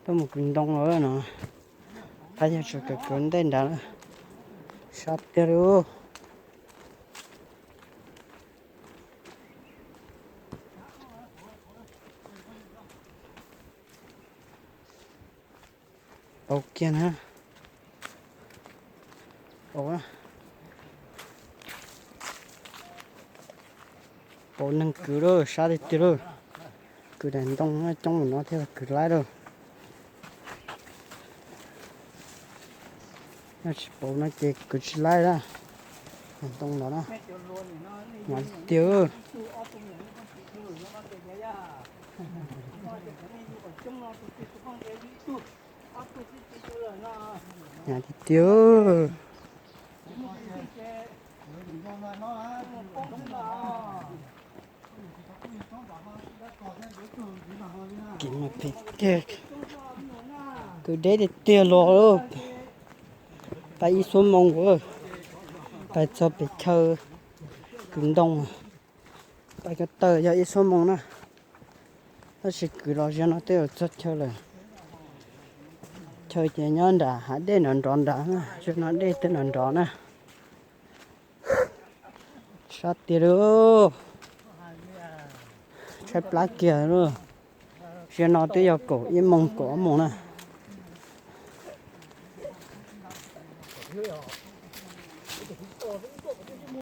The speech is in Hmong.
Tuaj mus kwv ntoo los no, pab yog tsuas kawm kwv ntej nrad na, sab tiag li. Pauv kiag na. Pauv, pauv neeg kwv lawm, sab tiag tiag lawm. Kwv daim ntoo coob mus no thiaj kwv laib lawm. Yog tsis pauv no ces kwv tsis laib na. Daim ntoo no na, hnyav tiag tiag. Hnyav tiag tiag. Kev mas phem tiag. Kwv deb tiag tiag los, pais ib xuab moos, pais txog pem chaw kwv ntoo. Pais ko taw yog ib xuab moos na, tab sis kwv los zaum no twb yuav txog chaw lawm. Chaw ces nyob nram hav dej nrov nrov nrad na, zaum no dej twb nrov nrov na. Sab tiag li, tshaib plab kiag li. Zaum no twb yog kaum ib moos kaum ob moos na.